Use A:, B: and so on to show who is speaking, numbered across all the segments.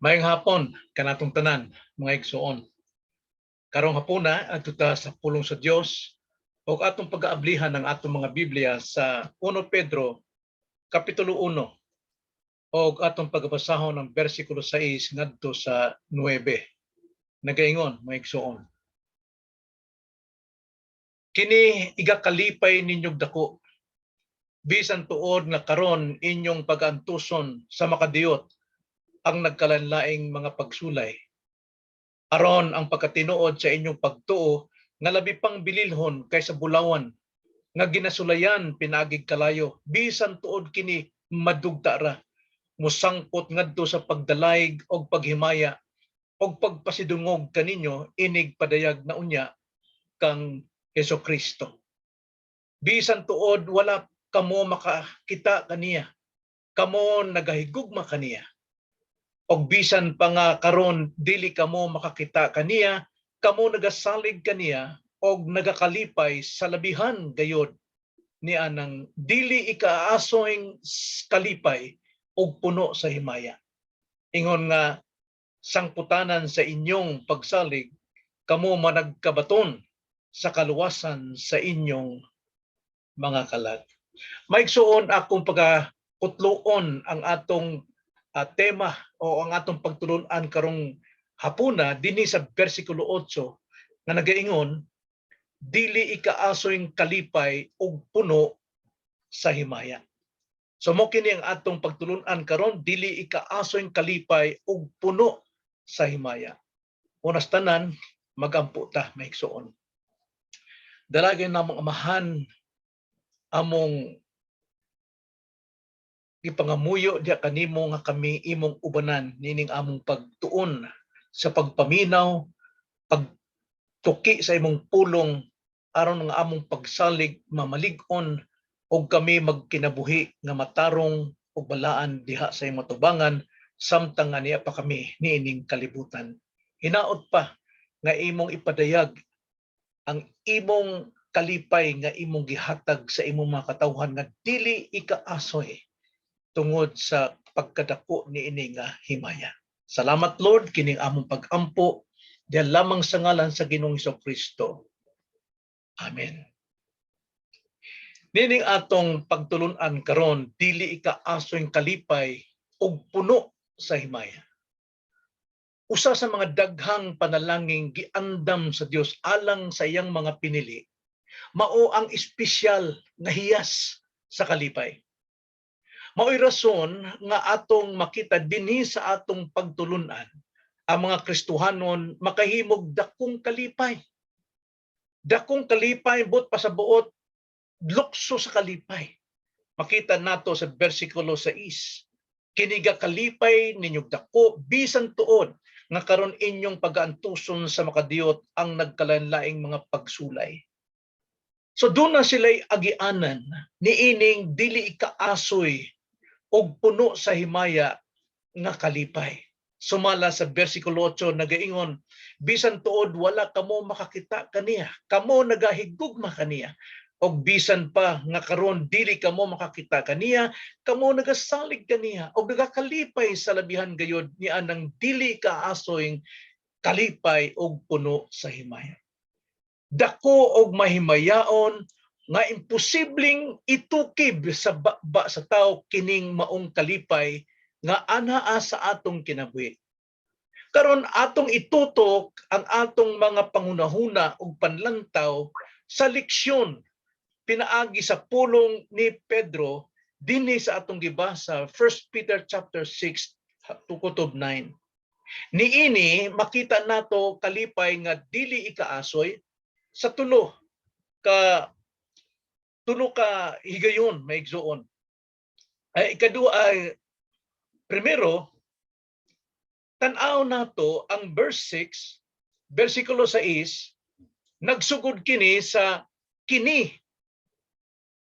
A: Maayong hapon kanatong tanan, mga igsoon. Karong hapuna, adto ta sa pulong sa Dios ug atong pag-aablihan ng atong mga Biblia sa 1 Pedro kapitulo 1 ug atong pagbasahon ang bersikulo 6 ngadto sa 9. Nagaingon, mga igsoon: "Kini igakalipay ninyog dako bisan tuod nga karon inyong pag-antuson sa makadiyot ang nagkalainlaing mga pagsulay, aron ang pagkatinuod sa inyong pagtuo nga labi pang bililhon kaysa bulawan nga ginasulayan pinaagig kalayo, bisan tuod kini madugta ra, musangpot ngadto sa pagdalayg og paghimaya og pagpasidungog kaninyo inig padayag na unya kang Hesukristo. Bisan tuod wala kamo makakita kaniya, kamo nagahigugma kaniya. Og bisan pa nga karon dili kamo makakita kaniya, kamo nagasalig kaniya og nagakalipay sa labihan gayod ni anang dili ikaasoy kalipay og puno sa himaya. Ingon nga sangputanan sa inyong pagsalig, kamo managkabaton sa kaluwasan sa inyong mga kalag." Maigsuon, akong pagakutloon ang atong tema o ang atong pagtulunan karong hapuna dinhi sa bersikulo 8 nga nagaingon, "Dili ikaasoy kalipay ug puno sa himaya." So mo kini ang atong pagtulunan karon, dili ikaasoy kalipay ug puno sa himaya. Unas tanan, magampo ta, maigsuon. Dalagin namong Amahan, among gipangamuyo diha kanimo nga kami imong ubanan nining among pagtuon sa pagpaminaw, pagtuki sa imong pulong, aron nga among pagsalig mamalig-on ug kami magkinabuhi nga matarong ug balaan diha sa imong tubangan samtang nga niya pa kami niining kalibutan. Hinaot pa nga imong ipadayag ang imong kalipay nga imong gihatag sa imong mga katawhan nga dili ikaasoy tungod sa pagkadako niini nga himaya. Salamat, Lord. Kining among pagampo diha lamang sa ngalan sa Ginoong Kristo. Amen. Nining atong pagtulunan karon, dili ikaasoy kalipay ug puno sa himaya. Usa sa mga daghang panalangin giandam sa Dios alang sa iyang mga pinili, mao ang espesyal nga hiyas sa kalipay. Mao'y rason nga atong makita dinhi sa atong pagtulunan, ang mga Kristohanon makahimog dakong kalipay. Dakong kalipay, buot pasabot, lukso sa kalipay. Makita nato sa bersikulo 6. "Kini gakalipay ninyog dako bisan tuod nga karon inyong pagaantuson sa makadiyot ang nagkalainlaing mga pagsulay." So duna sila'y agianan niining dili ikaasoy og puno sa himaya nga kalipay. Sumala sa bersikulo 8, nagaingon, "Bisan tuod wala kamo makakita kaniya, kamo nagahigugma kaniya. Og bisan pa nga karon dili kamo makakita kaniya, kamo nagasalig kaniya og nagakalipay sa labihan gayod ni anang dili kaasoy kalipay og puno sa himaya." Dako og mahimayaon nga imposibleng itukib sa baba sa tao kining maong kalipay nga anaa sa atong kinabuhi. Karon, atong itutok ang atong mga panghunahuna ug panlantaw sa leksyon pinaagi sa pulong ni Pedro dinhi sa atong gibasa, 1 Peter chapter 6 tukutob 9. Niini makita nato kalipay nga dili ikaasoy sa tulo ka higayon, maigsuon. Ay ikaduha ay primero, tan-aw nato ang verse 6, versikulo 6, nagsugod kini sa "kini".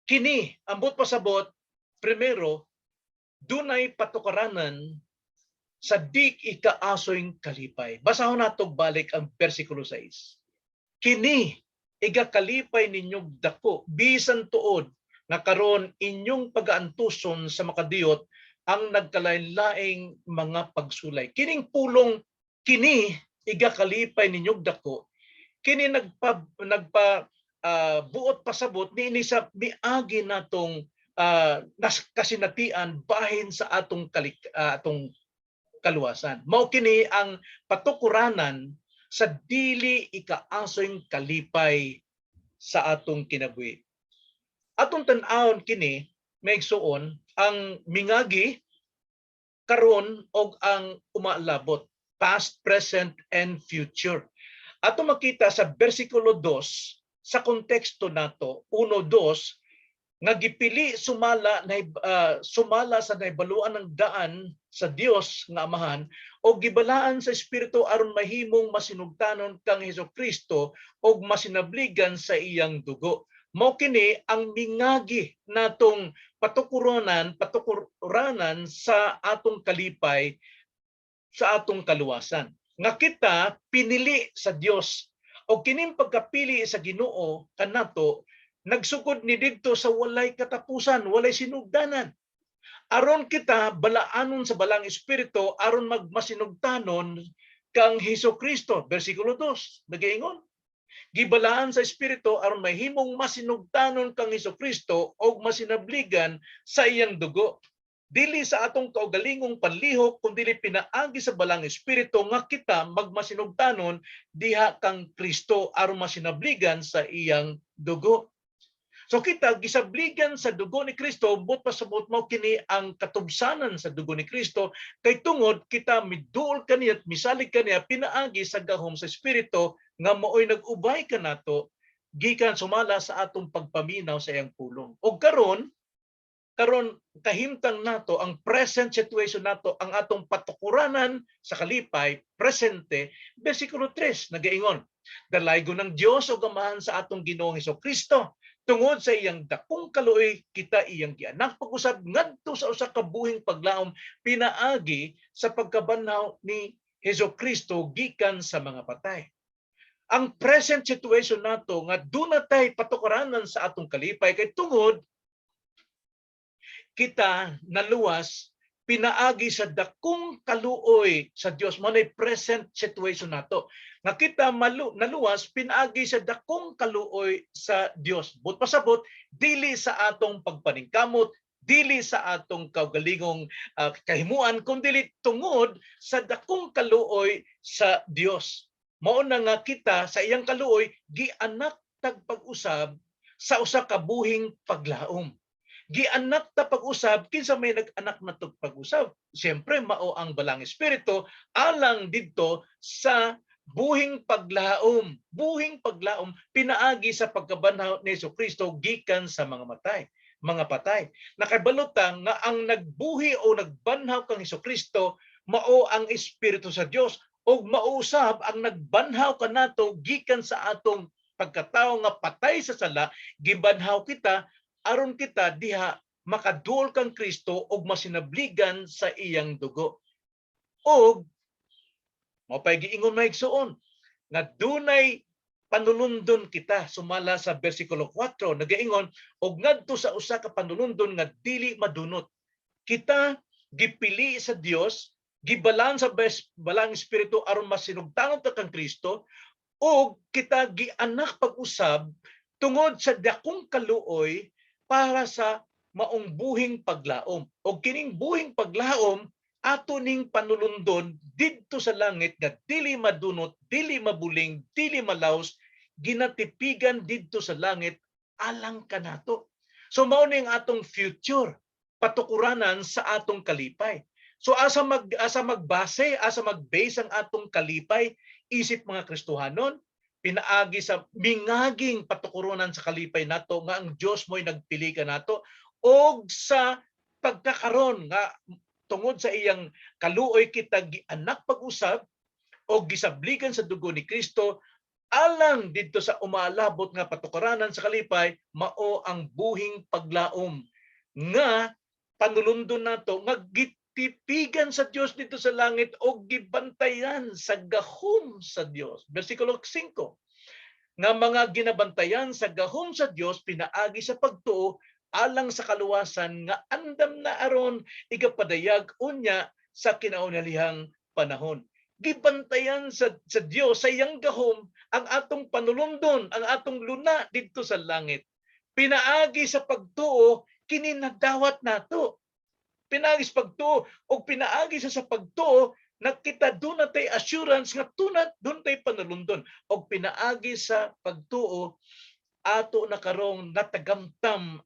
A: Kini, ambot pasabot, primero, dunay patukaranan sa di ikaasoy kalipay. Basahon nato balik ang versikulo 6. "Kini igakalipay ninyong dako bisan tuod nga karon inyong pagaantuson sa makadiyot ang nagkalain-laing mga pagsulay. Kining pulong "kini igakalipay ninyog dako," kini nagpa nagpa buot pasabot niini sa miagi natong nas kasinatian bahin sa atong kaluwasan. Mao kini ang patukuranan sa dili ikaasoy kalipay sa atong kinabuhi. Atong tan-awon kini, mga igsuon, ang mingagi, karon og ang umalabot, past, present and future. Ato makita sa bersikulo 2 sa konteksto nato, 1:2, nga gipili sumala sa nahibaluan ng daan sa Dios nga Amahan o gibalaan sa Espiritu aron mahimong masinugtanon kang Hesukristo og masinabligan sa iyang dugo. Mao kini ang mingagi natong patukuranan sa atong kalipay, sa atong kaluwasan. Nga kita pinili sa Dios, o kining pagkapili sa Ginoo kanato nagsugod ni didto sa walay katapusan, walay sinugdanan. Aron kita balaanon sa Balang Espiritu aron magmasinugtanon kang Hesus Kristo. Bersikulo 2, nagaingon, gibalaan sa Espiritu aron mahimong masinugtanon kang Hesus Kristo og masinabligan sa iyang dugo. Dili sa atong kaugalingong panlihok, kundi pinaagi sa Balang Espiritu nga kita magmasinugtanon diha kang Kristo aron masinabligan sa iyang dugo. So kita gisabligan sa dugo ni Kristo, buot pasabot mo kini ang katubsanan sa dugo ni Kristo kay tungod kita miduol kaniya at misalig kaniya pinaagi sa gahom sa Espiritu nga maoy nag-ubay kanato gikan sumala sa atong pagpaminaw sa iyang pulong. Og karon karon kahimtang nato, ang present situation nato, ang atong patukuranan sa kalipay presente, bersikulo 3 nagaingon, "Dalaygon ng Dios ug Amahan sa atong Ginoong Kristo. Tungod sa iyang dakong kaluoy, kita iyang gianak pag-usab ngadto sa usa ka buhing paglaom pinaagi sa pagkabanhaw ni Hesus Kristo gikan sa mga patay." Ang present situation nato nga duna tay patukuranan sa atong kalipay kay tungod kita naluwas pinaagi sa dakong kaluoy sa Dios. Mao nay present situation nato nga kita naluwas pinaagi sa dakong kaluoy sa Dios. Buot pasabot, dili sa atong pagpaningkamot, dili sa atong kaugalingong kahimuan, kundi tungod sa dakong kaluoy sa Dios. Mao na nga kita sa iyang kaluoy gianak tag pag-usab sa usa ka buhing paglaom. Gianak ta pag-usab. Kinsa may nag-anak nato pag-usab? Siyempre, mao ang Balang Espiritu, alang didto sa buhing paglaom, buhing paglaom pinaagi sa pagkabanhaw ni Kristo gikan sa mga matay mga patay. Nakabalo ta nga ang nagbuhi o nagbanhaw kang Kristo mao ang Espiritu sa Dios, ug mausab ang nagbanhaw kanato gikan sa atong pagkatao nga patay sa sala. Gibanhaw kita aron kita diha makaduol kang Kristo ug masinabligan sa iyang dugo. Og mao pay giingon, mga igsuon, nga dunay panulundon kita sumala sa bersikulo 4, nagaingon, "Og ngadto sa usa ka panulundon nga dili madunot." Kita gipili sa Dios, gibalaan sa Balang Espiritu aron masinugtanon ta kang Kristo, ug kita gianak pag-usab tungod sa dakong kaluoy para sa maong buhing paglaom. Og kining buhing paglaom ato ning panulundon didto sa langit nga dili madunot, dili mabuling, dili malaos, ginatipigan didto sa langit alang kanato. So mao ning atong future patukuranan sa atong kalipay. So asa magbase, asa magbase ang atong kalipay isip mga Kristohanon? Pinaagi sa mingaging patukuronan sa kalipay nato nga ang Dios mo'y nagpili kanato, og sa pagkakaron nga tungod sa iyang kaluoy kita gianak pag-usab o gisabligan sa dugo ni Kristo alang didto sa umalabot nga patukaranan sa kalipay, mao ang buhing paglaom nga panulundon nato nga gitipigan sa Dios didto sa langit o gibantayan sa gahom sa Dios. Bersikulo 5, nga mga ginabantayan sa gahom sa Dios pinaagi sa pagtuo alang sa kaluwasan nga andam na aron igapadayag unya sa kinaunalihang panahon. Gibantayan sa Dios sa iyang gahom ang atong panulundon, ang atong luna didto sa langit. Pinaagi sa pagtuo kini nadawat nato. Pinaagi sa pagtuo, og pinaagi sa pagtuo nakita duna tay assurance nga tunat dun tay panulundon, og pinaagi sa pagtuo ato na karong natagamtam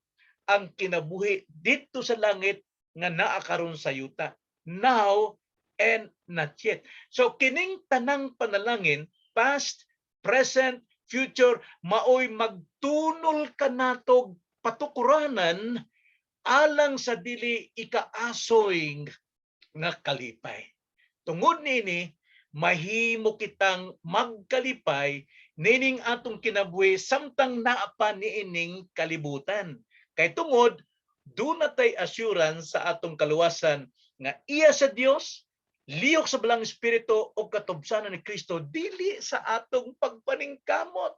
A: ang kinabuhi didto sa langit nga naa karon sa yuta, now and not yet. So kining tanang panalangin, past, present, future, maoy magtunol kanatog patukuranan alang sa dili ikaasoy nga kalipay. Tungod niini, mahimo kitang magkalipay nining atong kinabuhi samtang naa pa niining kalibutan. Kay tungod duna tay assurance sa atong kaluwasan nga iya sa Dios, lihok sa Balaang Espiritu o katubsanan ni Kristo, dili sa atong pagpaningkamot,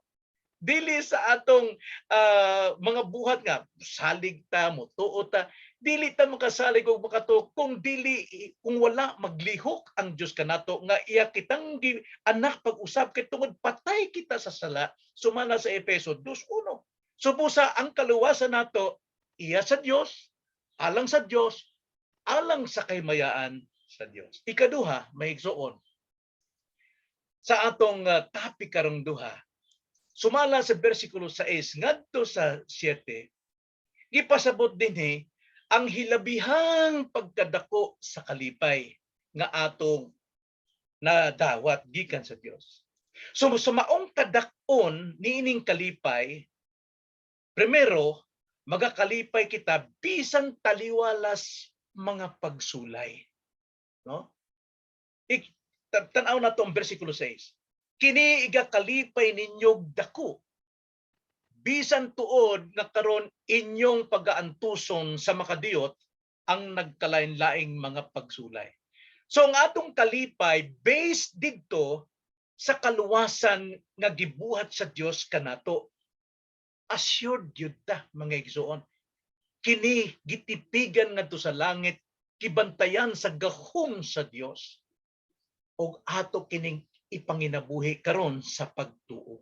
A: dili sa atong mga buhat nga salig ta, motuo ta. Dili ta makasalig og makatuo kung wala maglihok ang Dios kanato nga iya kitang anak pag-usab, kay tungod patay kita sa sala sumala sa Efeso 2:1. So busa ang kaluwasan nato iya sa Dios, alang sa Dios, alang sa kahimayaan sa Dios. Ikaduha, mga igsoon, sa atong topic karong duha, sumala sa bersikulo 6 ngadto sa 7, gipasabot dinhi ang hilabihang pagkadako sa kalipay nga atong nadawat gikan sa Dios. So sa maong kadak-on niining kalipay, primero, magakalipay kita bisan taliwalas mga pagsulay. No? Tan-aw nato ang bersikulo 6. "Kini igakalipay ninyog dako bisan tuod nga karon inyong pagaantuson sa makadiyot ang nagkalain-laing mga pagsulay." So ang atong kalipay based didto sa kaluwasan nga gibuhat sa Dios kanato. Assured gyud ta, mga igsoon. Kini gitipigan ngadto sa langit, gibantayan sa gahom sa Dios. Og ato kining ipanginabuhi karon sa pagtuo.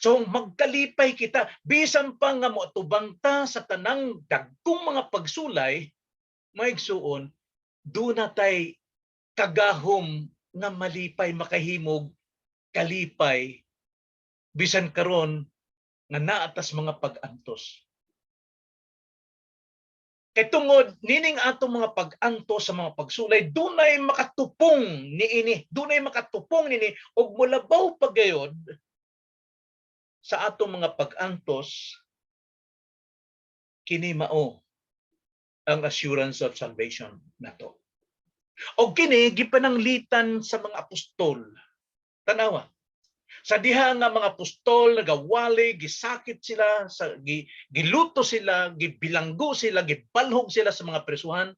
A: So magkalipay kita bisan pa nga moatubang ta sa tanang dagkong mga pagsulay, mga igsuon, duna tay kagahom nga malipay, makahimog kalipay bisan karon nga naa tas mga pag-antos. Kay tungod nining atong mga pag-antos sa mga pagsulay, dunay makatupong niini, dunay makatupong nini og molabaw pa gayod sa atong mga pag-antos. Kini mao ang assurance of salvation nato. Og kini gipananglitan sa mga apostol. Tanawa. Sa diha nga mga apostol nagawali, gisakit sila, giluto sila, gibilanggo sila, gibalhog sila sa mga presuhan.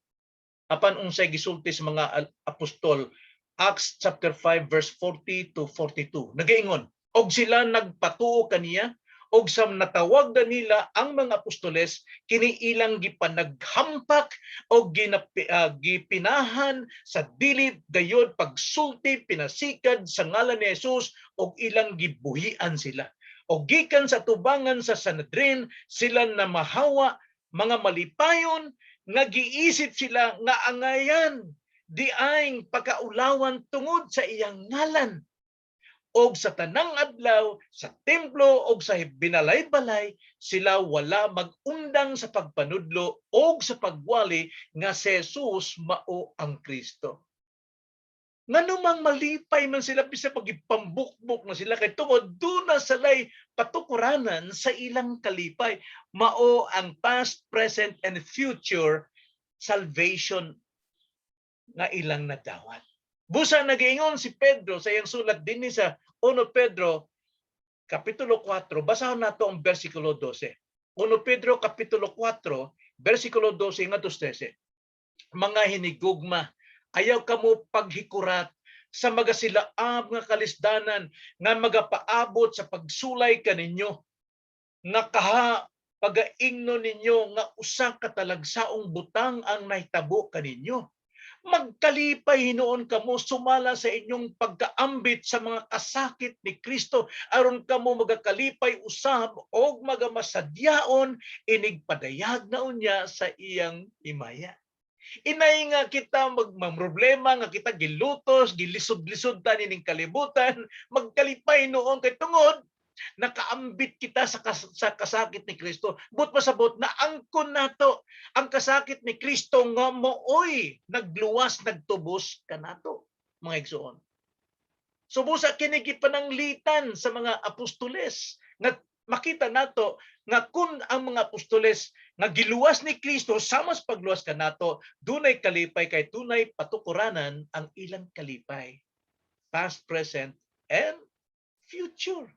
A: Apan unsay gisulti sa mga apostol? Acts chapter 5 verse 40 to 42. Nagaingon, "Og sila nagpatuo kaniya, og sa natawag na nila ang mga apostoles, kini ilang gipanaghampak og gipinahan sa dili gayod pagsulti pinasikad sa ngalan ni Jesus, og ilang gibuhian sila. Og gikan sa tubangan sa Sanhedrin sila na mahawa mga malipayon nga giisip sila nga angayan diayng pagkaulawan tungod sa iyang ngalan. Og sa tanang adlaw sa templo og sa binalay-balay sila wala magundang sa pagpanudlo og sa pagwali nga si Jesus mao ang Kristo." Ngano mang malipay man sila bisa pagipambukbok na sila? Kay tungod duna sila'y patukuranan sa ilang kalipay. Mao ang past, present and future salvation nga ilang nadawat. Busa nagaingon si Pedro sa iyang sulat dinhi sa 1 Pedro kapitulo 4, basahon nato ang bersikulo 12. 1 Pedro kapitulo 4, bersikulo 12 ngadto 13. "Mga hinigugma, ayaw kamo paghikurat sa magasilaab nga kalisdanan nga magapaabot sa pagsulay kaninyo nga kaha Pagaingnon ninyo nga usa ka talagsaong butang ang nahitabo kaninyo. Magkalipay hinuon kamo sumala sa inyong pagkaambit sa mga kasakit ni Kristo, aron kamo magakalipay usab og magamasadyaon inig padayag na unya sa iyang himaya. Inay nga kita magmamroblema, nga kita gilutos, gilisod-lisod ta nining kalibutan, magkalipay noon kay tungod nakaambit kita sa kasakit ni Kristo. But pasabot na angkon nato ang kasakit ni Kristo nga mooy nagluwas, nagtubos kanato, mga igsoon. So busa kini gipananglitan sa mga apostoles nga makita nato nga kun ang mga apostoles nga giluwas ni Kristo sama sa pagluwas kanato, dunay kalipay kay tunay patukuranan ang ilang kalipay, past, present and future.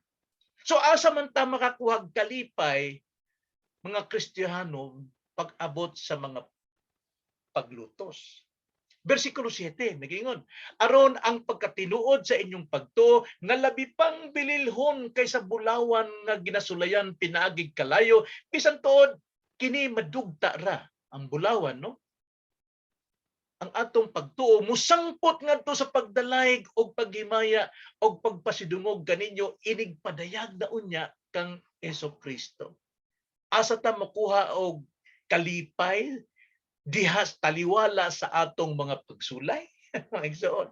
A: So asa man ta makakuha og kalipay, mga Kristiyano, pag-abot sa mga paglutos? Versikulo 7, nagingon, "Aron ang pagkatinuod sa inyong pagtuo nga labi pang bililhon kaysa bulawan nga ginasulayan pinaagig kalayo, bisan tuod kini madugta ra," ang bulawan, no? Ang atong pagtuo musangpot ngadto sa pagdalayg og paghimaya og pagpasidungog kaninyo inig padayag na unya kang Kristo. Asa ta makuha og kalipay dihas taliwala sa atong mga pagsulay? Mga igsoon,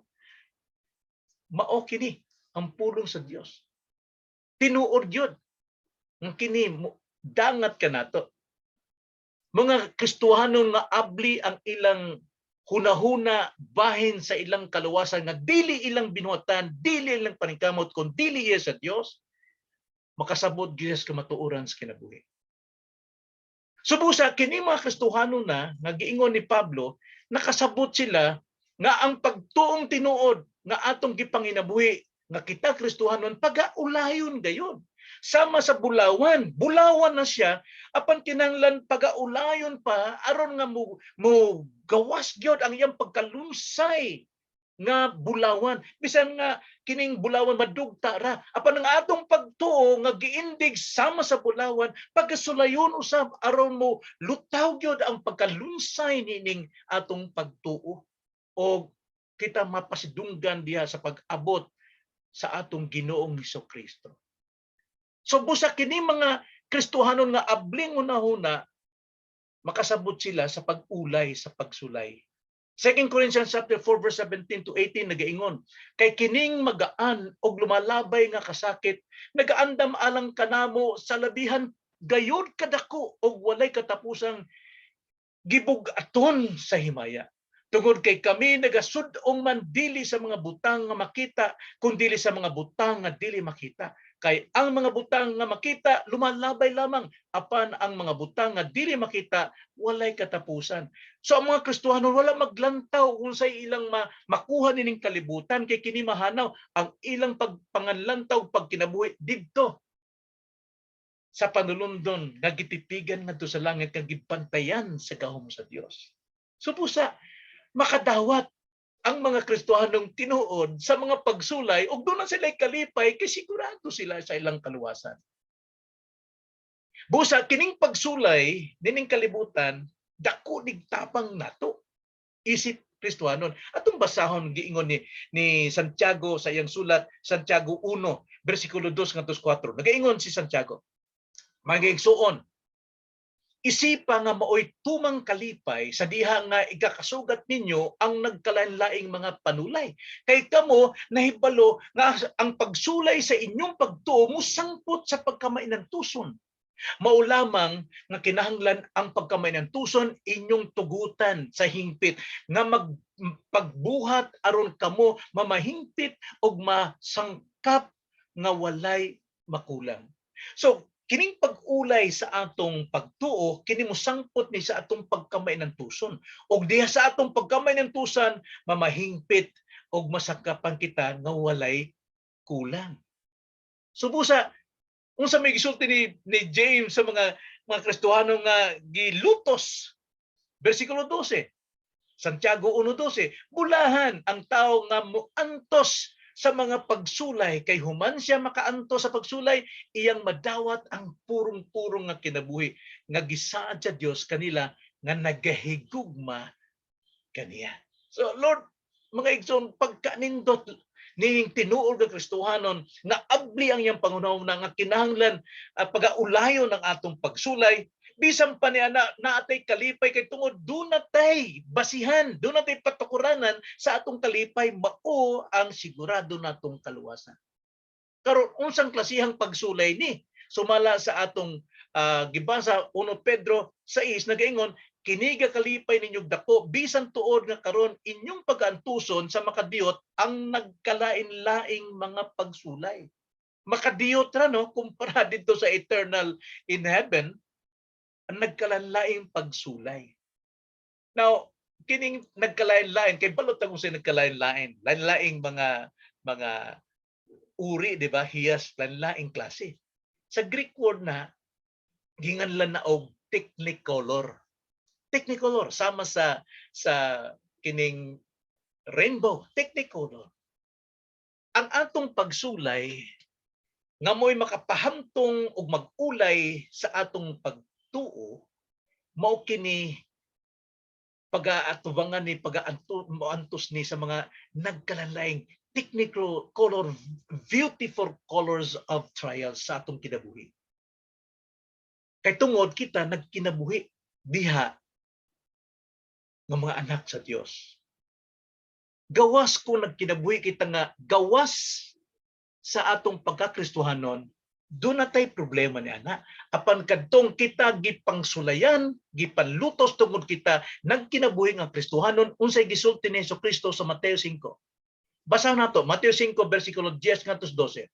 A: mao kini ang pulong sa Dios. Tinuod gyud ang kini dangat kanato. Mga Kristohanon nga abli ang ilang hunahuna bahin sa ilang kaluwasan nga dili ilang binuhatan, dili ilang paningkamot, kun dili iya sa Dios, makasabot gyud sa kamatuoran sa kinabuhi. So busa kini mga Kristohano na nga giingon ni Pablo, nakasabot sila nga ang pagtuong tinuod nga atong gipanginabuhi nga kita Kristohanon pagaulayon gayon. Sama sa bulawan, bulawan na siya apan kinahanglan pagaulayon pa aron nga mo gawas gyud ang iyang pagkalunsay nga bulawan. Bisan nga kining bulawan madugta ra, apan ang atong pagtuo nga giindig sama sa bulawan pagkasulayon usab aron mo lutaw gyud ang pagkalunsay nining atong pagtuo o kita mapasidunggan diha sa pag-abot sa atong Ginoong Kristo. So busa kini mga Kristohanon nga abling hunahuna, makasabot sila sa pag-ulay sa pagsulay. 2 Corinthians chapter 4 verse 17 to 18 nagaingon, "Kay kining magaan og lumalabay nga kasakit nagaandam alang kanamo sa labihan gayud kadako og walay katapusang gibug-aton sa himaya. Tungod kay kami nagasud-ong man dili sa mga butang nga makita kun dili sa mga butang nga dili makita. Kay ang mga butang nga makita lumalabay lamang, apan ang mga butang nga dili makita walay katapusan." So ang mga Kristohano wala maglantaw kung sa ilang makuha nining kalibutan kay kini mahanaw. Ang ilang pagpanganlantaw pagkinabuhi didto sa panulundon nga gitipigan ngadto sa langit nga gibantayan sa gahom sa Dios. So busa makadawat ang mga Kristohanong tinuod sa mga pagsulay ug doon na sila kalipay kay sigurado sila sa ilang kaluwasan. Busa kining pagsulay nining kalibutan dako nig tabang nato isip Kristohanon. Atong basahon giingon ni Santiago sa iyang sulat, Santiago 1 bersikulo 2 ngadto 4. Nagaingon si Santiago, "Mga igsuon, isipa nga maoy tumang kalipay sa diha nga ikakasugat ninyo ang nagkalain-laing mga panulay. Kay kamo nahibalo nga ang pagsulay sa inyong pagtuo musangpot sa pagkamainantuson. Mao lamang nga kinahanglan ang pagkamainantuson inyong tugutan sa hingpit nga magpagbuhat aron kamo mamahingpit ug masangkap nga walay makulang." So kining pag-ulay sa atong pagtuo kini mosangpot ni sa atong pagkamainantuson, ug diha sa atong pagkamainantusan mamahingpit ug masakapan kita nga walay kulang. So busa unsa may gisulti ni James sa mga Kristohano nga gilutos? Bersikulo 12. Santiago 1:12, "Bulahan ang tao nga moantos sa mga pagsulay kay human siya makaantos sa pagsulay, iyang madawat ang purong-purong nga kinabuhi nga gisaad sa Dios kanila nga nagahigugma kaniya. So Lord, mga igsoon, pagkanindot ning tinuod nga Kristohanon nga abli ang iyang panghunahuna nga kinahanglan pagaulayon ang atong pagsulay, bisan pa niya na naatay kalipay kay tungod duna tay basihan, duna tay patukuranan sa atong kalipay, mao ang sigurado natong kaluwasan. Karon, unsang klasihang pagsulay ni? Sumala sa atong gibasa, 1 Pedro 6, nagaingon, "Kini kalipay ninyong dako bisan tuod nga karon inyong pagaantuson sa makadiyot ang nagkalain-laing mga pagsulay." Makadiyot ra, no, kumpara dito sa eternal in heaven, ang nagkalain-laing pagsulay. Now, kining nagkalain-lain, kay balot kung sa nagkalain-lain, lain-laing mga uri, di ba? Hiyas, lain-laing klase. Sa Greek word na ginganlan na og technicolor. Technicolor sama sa kining rainbow, technicolor. Ang atong pagsulay nga mo'y makapahamtong og mag-ulay sa atong pagtuo, mao kini pagaatubangan ni, pagaanto moantos ni sa mga nagkalalaing technical color, beautiful colors of trials sa atong kinabuhi. Kay tungod kita nagkinabuhi diha nga mga anak sa Dios. Gawas kung nagkinabuhi kita nga gawas sa atong pagkakristohanon, duna tay problema ni ana. Apan kadtong kita gipangsulayan, gipanlutos tungod kita nagkinabuhi nga Kristohanon, unsay gisulti ni Kristo sa Mateo 5? Basahan nato Mateo 5 bersikulo 10 ngadto 12.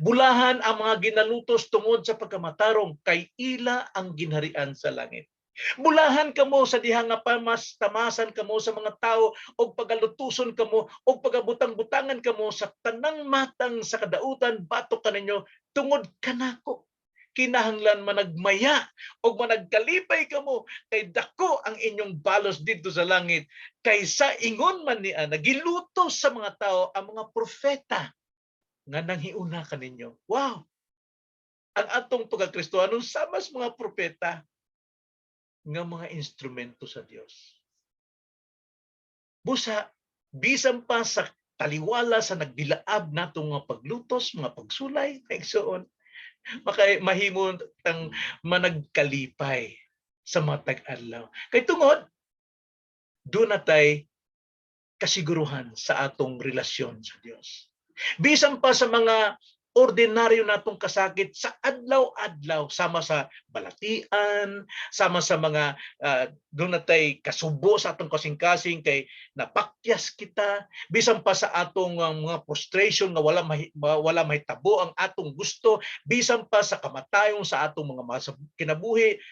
A: "Bulahan ang mga ginalutos tungod sa pagkamatarong, kay ila ang ginharian sa langit. Bulahan kamo sa diha nga pamas tamasan kamo sa mga tao og pagalutuson kamo og pagabutang-butangan kamo sa tanang matang sa kadautan batok kaninyo tungod kanako. Kinahanglan managmaya og managkalipay kamo kay dako ang inyong balos didto sa langit, kay sa ingon man niya nagilutos sa mga tao ang mga propeta nga nanghiuna kaninyo." Wow! Ang atong pagkakristohanon sama sa mga propeta nga mga instrumento sa Dios. Busa, bisan pa sa taliwala sa nagdilaab natong mga paglutos, mga pagsulay, igsoon, maka mahimo tang managkalipay sa matag adlaw. Kay tungod duna tay kasiguruhan sa atong relasyon sa Dios. Bisan pa sa mga ordinaryo natong kasakit sa adlaw-adlaw, sama sa balatian, sama sa mga duna tay kasubo sa atong kasing-kasing kay napakyas kita, bisan pa sa atong mga frustration nga wala mahitabo ang atong gusto, bisan pa sa kamatayon sa atong mga kinabuhi,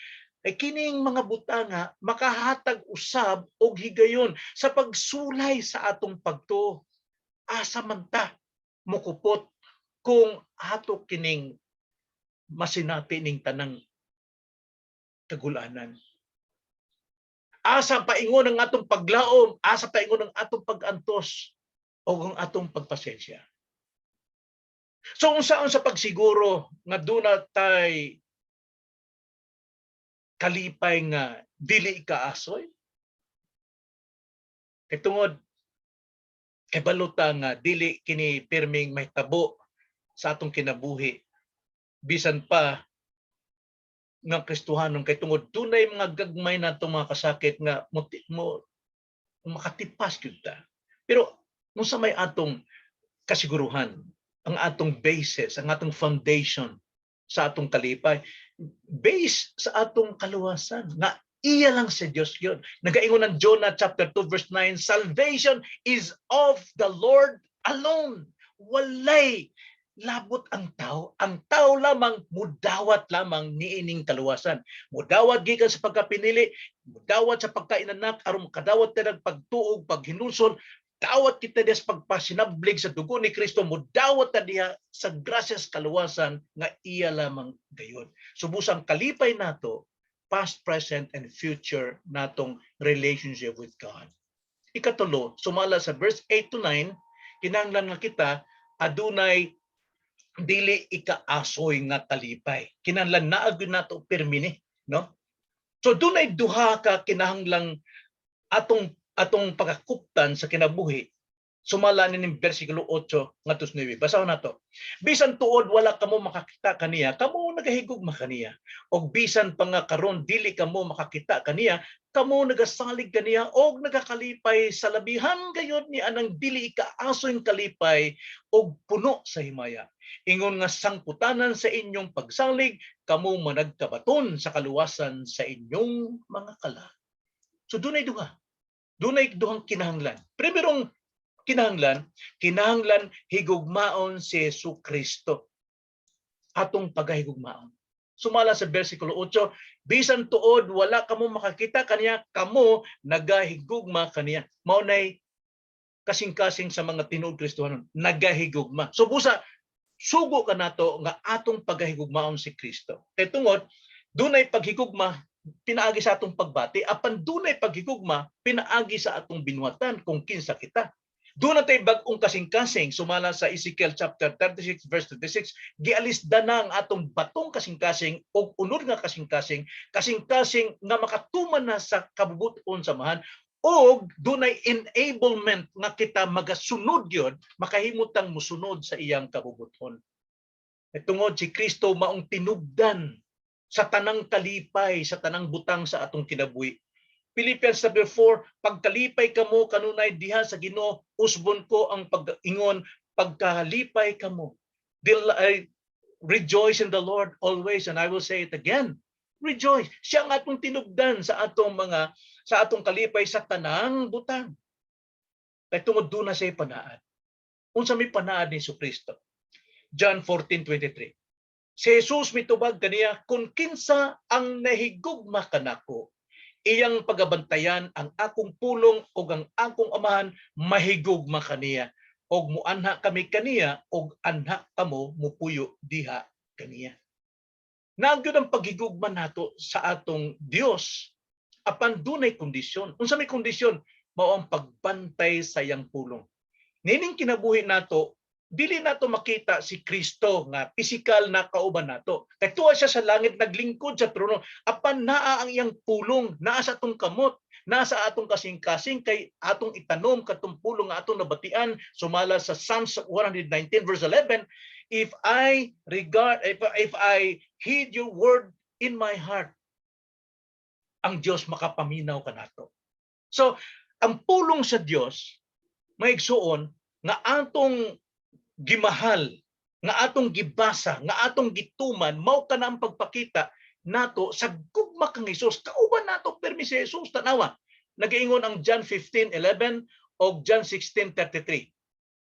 A: ay kining mga butanga makahatag usab og higayon sa pagsulay sa atong pagtuo. Asa man ta mukupot kung ato kining masinati ning tanang kagulanan? Asa paingon ang atong paglaom, asa paingon ang atong pag-antos o ang atong pagpasensya? So unsaon sa pagsiguro nga duna tay kalipay nga dili kaasoy? Kay tungod kay baluta nga dili kini pirming mahitabo sa atong kinabuhi bisan pa nga Kristohanon, kay tungod dunay mga gagmay natong mga kasakit nga mo makatipas gyud ta. Pero unsa may atong kasiguruhan, ang atong basis, ang atong foundation sa atong kalipay? Base sa atong kaluwasan nga iya lang sa Dios yun. Nagaingon ang Jonah chapter 2 verse 9, "Salvation is of the Lord alone." Walay labot ang tao. Ang tao lamang mudawat lamang niining kaluwasan. Mudawat gikan sa pagkapinili, mudawat sa pagkainanak aron makadawat ta pagtuog, paghinulsol, dawat kita diha sa pagpasinablig sa dugo ni Kristo, mudawat ta diha sa grasyas kaluwasan nga iya lamang gayon. Subusang kalipay nato, past, present, and future natong relationship with God. Ikatulo, sumala sa verse 8 to 9, Kinahanglan nga kita adunay dili ikaasoy nga kalipay. Kinahanglan naa gyud nato pirmi ni, no? So dunay duha ka kinahanglang atong pagkakuptan sa kinabuhi sumala ni bersikulo 8 ngadto 9. Basahon nato. "Bisan tuod wala kamo makakita kaniya, kamo nagahigugma kaniya. Og bisan pa nga karon dili kamo makakita kaniya, kamo nagasalig kaniya og nagakalipay sa labihan gayud ni anang dili ikaasoy kalipay og puno sa himaya. Ingon nga sangputanan sa inyong pagsalig, kamo managkabaton sa kaluwasan sa inyong mga kalag." So dunay duha. Dunay duhang kinahanglan. Primerong kinahanglan, kinahanglan higugmaon si Jesu Kristo. Atong pagahigugmaon. Sumala sa versikulo 8, bisan tuod wala kamo makakita kaniya, kamo nagahigugma kaniya. Mao nay kasing-kasing sa mga tinuod Kristohanon, nagahigugma. So busa sugo ka nato nga atong pagahigugmaon si Kristo. Kay tungod dunay paghigugma pinaagi sa atong pagbati, apan dunay paghigugma pinaagi sa atong binuhatan kung kinsa kita. Duna tay bag-ong kasing-kasing sumala sa Ezekiel chapter 36 verse 26, gialis na ang atong batong kasing-kasing og unod nga kasing-kasing, kasing-kasing nga makatuman na sa kabubuton sa Amahan og dunay enablement nga kita magasunod gyud, makahimutang musunod sa iyang kabubuton. E tungod si Kristo maong tinubdan sa tanang kalipay, sa tanang butang sa atong kinabuhi. Philippians chapter 4, "Pagkalipay kamo kanunay diha sa Ginoo, usbon ko ang pag-ingon, pagkalipay kamo." Rejoice in the Lord always, and I will say it again. Rejoice. Siya ang atong tinubdan sa atong kalipay sa tanang butang. Kay tungod duna siya panaad. Unsa may panaad ni Kristo? John 14:23. Si Jesus mitubag kaniya, "Kung kinsa ang nahigugma kanako, iyang pagabantayan ang akong pulong ug ang akong Amahan mahigugma kaniya og muanha kami kaniya ug anha kamo mupuyo diha kaniya." Naa gyud ang paghigugma nato sa atong Dios, apan dunay kondisyon. Unsa may kondisyon? Mao ang pagbantay sa iyang pulong. Nining kinabuhi nato, dili nato makita si Kristo nga pisikal na kauban nato. Kay tuwa siya sa langit, naglingkod sa trono, apan naa ang iyang pulong, naa sa atong kamot, naa sa atong kasing-kasing kay atong itanom katong pulong nga atong nabatian sumala sa Psalms 119 verse 11, If I hid your word in my heart," ang Dios makapaminaw kanato. So, ang pulong sa Dios, mga igsuon, nga atong gimahal, nga atong gibasa, nga atong gituman, mao kana ang pagpakita nato sa gugma kang Hesus. Kauban nato permi si Jesus, tanawa. Nagaingon ang John 15:11 o John 16:33.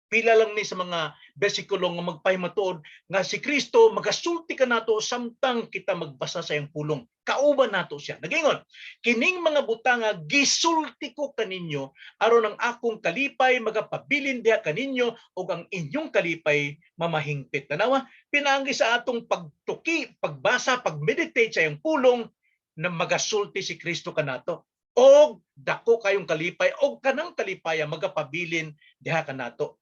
A: Pila lang ni sa mga bersikulo nga magpahimatuod nga si Kristo magasulti kanato samtang kita magbasa sa iyang pulong. Kauban nato siya. Nagaingon, "Kining mga butanga gisulti ko kaninyo aron ang akong kalipay magapabilin diha kaninyo ug ang inyong kalipay mamahingpit." Tanawa, pinaagi sa atong pagtuki, pagbasa, pagmeditate sa iyang pulong na magasulti si Kristo kanato. Og dako kayong kalipay og kanang kalipaya magapabilin diha kanato.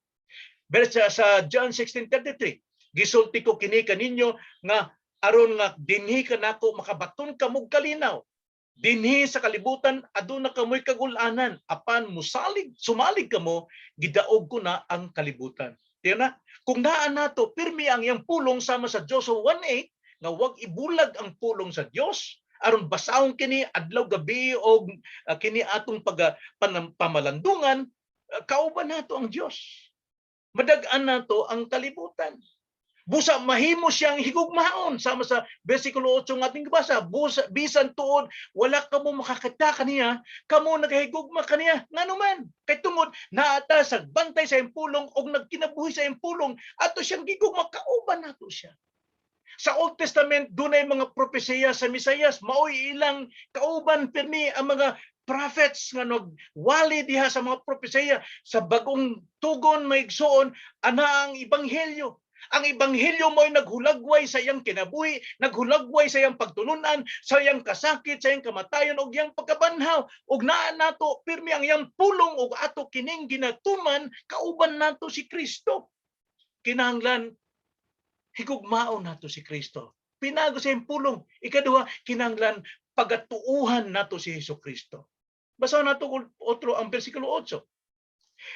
A: Verse sa John 16:33, "Gisulti ko kini kaninyo nga aron nga dinhi kanako makabaton kamog kalinaw. Dinhi sa kalibutan aduna kamoy kagul-anan, apan musalig sumalig kamo, gidaog ko na ang kalibutan." Tiyo na, kung naa nato pirmi ang iyang pulong sama sa Joshua 1:8 nga wag ibulag ang pulong sa Dios aron basahon kini adlaw gabi og kini atong pag pamalandungan, kauban nato ang Dios, madag-an nato ang kalibutan. Busa mahimo siyang higugmaon sama sa versikulo 8 ng ating gibasa. Busa bisan tuod wala kamo makakita kaniya, kamo nagahigugma kaniya. Ngano man? Kay tungod naa ta sa bantay sa iyang pulong og nagkinabuhi sa iyang pulong, ato siyang gigugma, kauban nato siya. Sa Old Testament dunay mga propesiya sa Mesiyas, maoy ilang kauban pirmi ang mga prophets nga nagwali diha sa mga propesiya. Sa Bagong Tugon, mga igsuon, ana ang ebanghelyo. Ang ebanghelyo mo'y naghulagway sa iyang kinabuhi, naghulagway sa iyang pagtulunan, sa iyang kasakit, sa iyang kamatayon ug iyang pagkabanhaw. Ug naa nato pirmi ang iyang pulong ug ato kining ginatuman, kauban nato si Kristo. Kinahanglan higugmaon nato si Kristo pinaagi sa iyang pulong. Ikaduha, kinahanglan pagatuuhan nato si Hesus Kristo. Basa nato otro ang bersikulo 8.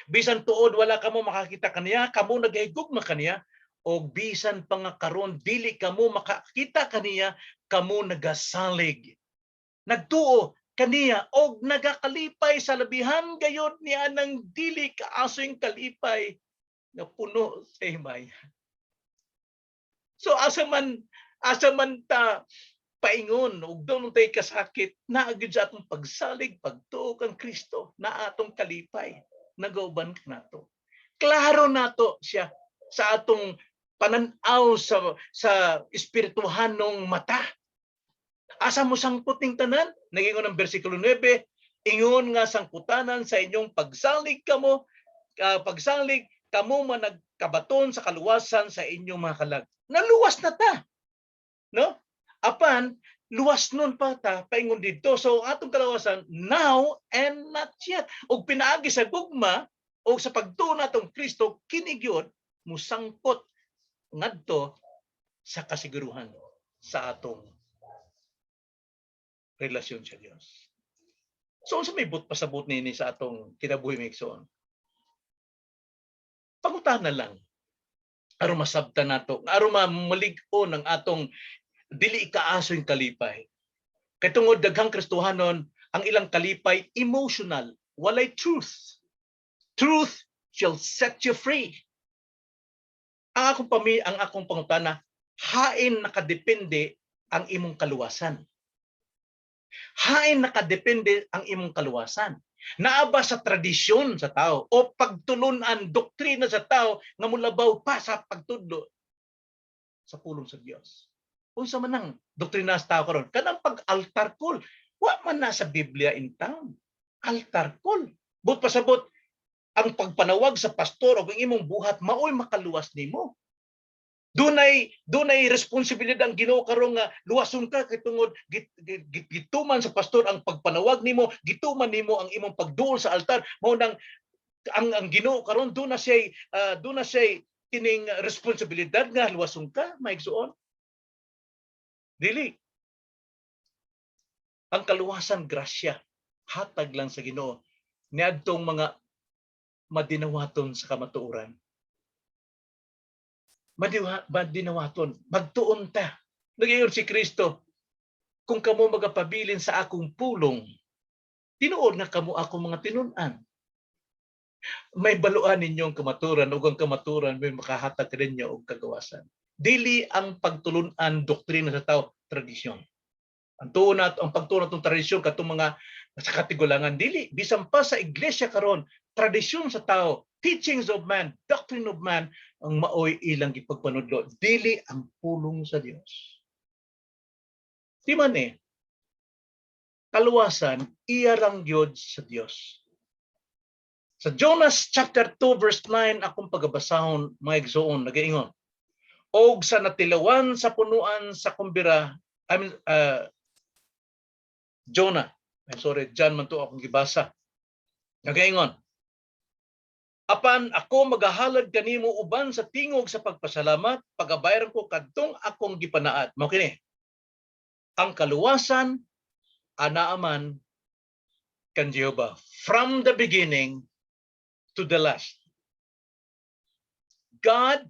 A: Bisan tuod wala kamo makakita kaniya, kamo nagahigugma kaniya, o bisan pa nga karon dili kamo makakita kaniya, kamo nagasalig. Nagtuo kaniya og nagakalipay sa labihan gayod niya ng dili kaasoy kalipay nga puno sa himaya. So asa man ta paingon ug doon tay kasakit, naa gyud sa atong pagsalig, pagtuo kang Kristo na atong kalipay nagauban nato. Klaro nato siya sa atong panan-aw sa espirituhanong mata. Asa mo sangpot ning tanan? Nagingon ang bersikulo 9, ingon nga sangputanan sa inyong pagsalig kamo, pagsalig kamo man nagkabaton sa kaluwasan sa inyong mga kalag. Naluwas na ta. No? Apan luwas nun pa ta paingon didto. So atong kalawasan, now and not yet. Og pinaagi sa gugma o sa pagtuo natong Kristo, kini gyud musangpot ngadto sa kasiguruhan sa atong relasyon sa Dios. So unsa may buot pasabot nini sa atong kinabuhi, mga igsoon? Pangutana lang aron masabtan nato, aron malig-on ang atong dili ikaasoy kalipay. Kay tungod daghang Kristohanon, ang ilang kalipay emotional, walay truth. Truth shall set you free. Ang akong pangutana, hain nakadepende ang imong kaluwasan? Hain nakadepende ang imong kaluwasan? Naa ba sa tradisyon sa tao o pagtulunan, doktrina sa tao nga mulabaw pa sa pagtudlo sa pulong sa Dios? Unsa man ang doktrina sa tao karon? Kanang pag-altar call. Wa man na sa Biblia in town. Altar call. Buot pasabot, ang pagpanawag sa pastor o ang imong buhat maoy makaluwas nimo. Dunay responsibilidad ang Ginoo karon nga luwason ka kay tungod gituman sa pastor ang pagpanawag nimo, gituman nimo ang imong pagduol sa altar, mao nang ang Ginoo karon duna siya kining responsibilidad nga luwason ka, maigsuon. Dili. Ang kaluwasan, grasya, hatag lang sa Ginoo niadtong mga madinawaton sa kamatuoran. Madinawaton, magtuon ta. Nagayon si Kristo, "Kung kamo magapabilin sa akong pulong, tinuod nga kamo akong mga tinun-an. Mahibaluan ninyong kamaturan ug ang kamaturan may makahatag kaninyo og kagawasan." Dili ang pagtulunan, doktrina sa tao, tradisyon. Ang tuo nato, ang pagtuo natong tradisyon katong mga sa katigulangan, dili bisan pa sa iglesia karon, tradisyon sa tao, teachings of man, doctrine of man ang maoy ilang gipagpanudlo, dili ang pulong sa Dios. Di man eh kaluwasan iya rang gyud sa Dios. Sa Jonas chapter 2 verse 9 akong pagabasahon, mga igsoon, nagaingon, "Og sa natilawan sa punuan sa kumbira," I mean, Jonah, I'm sorry, John man to akong gibasa. Nagaingon, "Apan ako magahalad kanimo uban sa tingog sa pagpasalamat, pagabayran ko kadtong akong gipanaad." Mao kini. Ang kaluwasan anaa man kan Jehova from the beginning to the last. God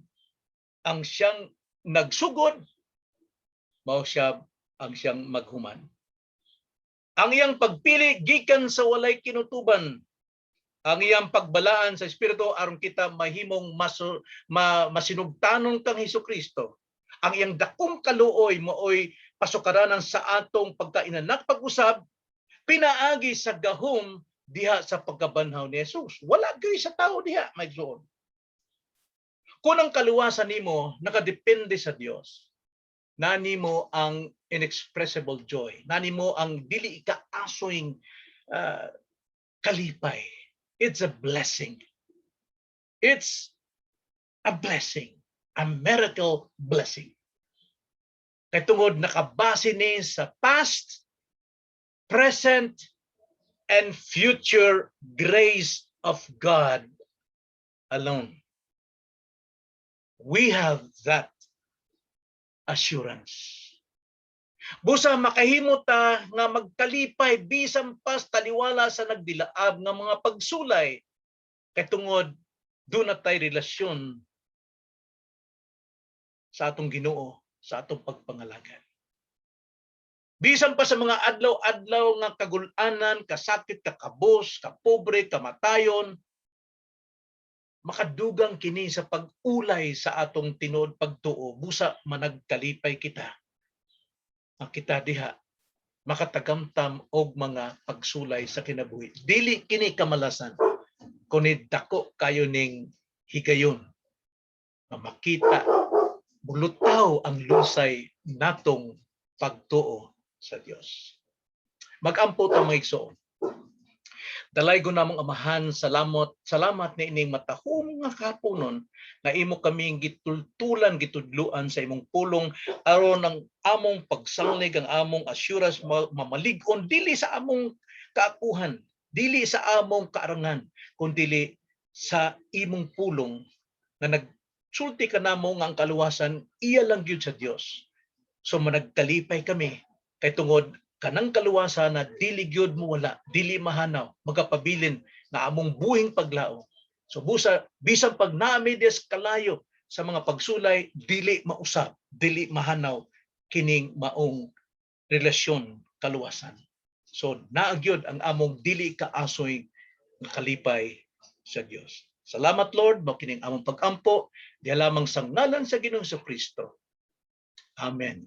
A: ang siyang nagsugod, mao siya ang siyang maghuman. Ang iyang pagpili gikan sa walay kinutuban. Ang iyang pagbalaan sa Espiritu aron kita mahimong masinugtanon kang Hesukristo. Ang iyang dakong kaluoy maoy pasukaranan sa atong pagkainanak pag-usab pinaagi sa gahom diha sa pagkabanhaw ni Jesus. Wala gyud sa tao diha, maigsoon. Kung ang kaluwasan nimo nakadepende sa Dios, nani mo ang inexpressible joy, nani mo ang dili ikaasoy kalipay. It's a blessing. It's a blessing. A miracle blessing. Kay tungod nakabase ni sa past, present, and future grace of God alone. We have that assurance. Busa makahimo ta nga magkalipay bisan pas taliwala sa nagdilaab nga mga pagsulay kay tungod duna tay relasyon sa atong Ginoo sa atong pagpangalagad. Bisan pa sa mga adlaw-adlaw nga kagul-anan, kasakit, kakabos, kapobre, kamatayon, makadugang kini sa pag-ulay sa atong tinuod pagtuo, busa managkalipay kita. Ang kita diha makatagamtam og mga pagsulay sa kinabuhi. Dili kini kamalasan, kundi dako kayo ning higayon nga makita mulutaw ang lusay natong pagtuo sa Dios. Magampo ta, mga igsoon. Dalaygon namong Amahan, salamat, salamat ni ining matahom nga kapunon nga imo kaming gitultulan, gitudluan sa imong pulong aron ang among pagsalig, ang among assurance mamalig-on dili sa among kaakuhan, dili sa among kaarangan, kundi sa imong pulong nga nagsulti ka namo nga ang kaluwasan iya lang gyud sa Dios. So managkalipay kami kay tungod kanang kaluwasan na dili gyud mo wala, dili mahanaw, magapabilin nga among buhing paglaom. So busa bisan pag naa mi des kalayo sa mga pagsulay, dili mausab, dili mahanaw kining maong relasyon kaluwasan. So naa gyud ang among dili kaasoy nga kalipay sa Dios. Salamat, Lord, mao kining among pagampo diha lamang sa ngalan sa Ginoong Kristo. Amen.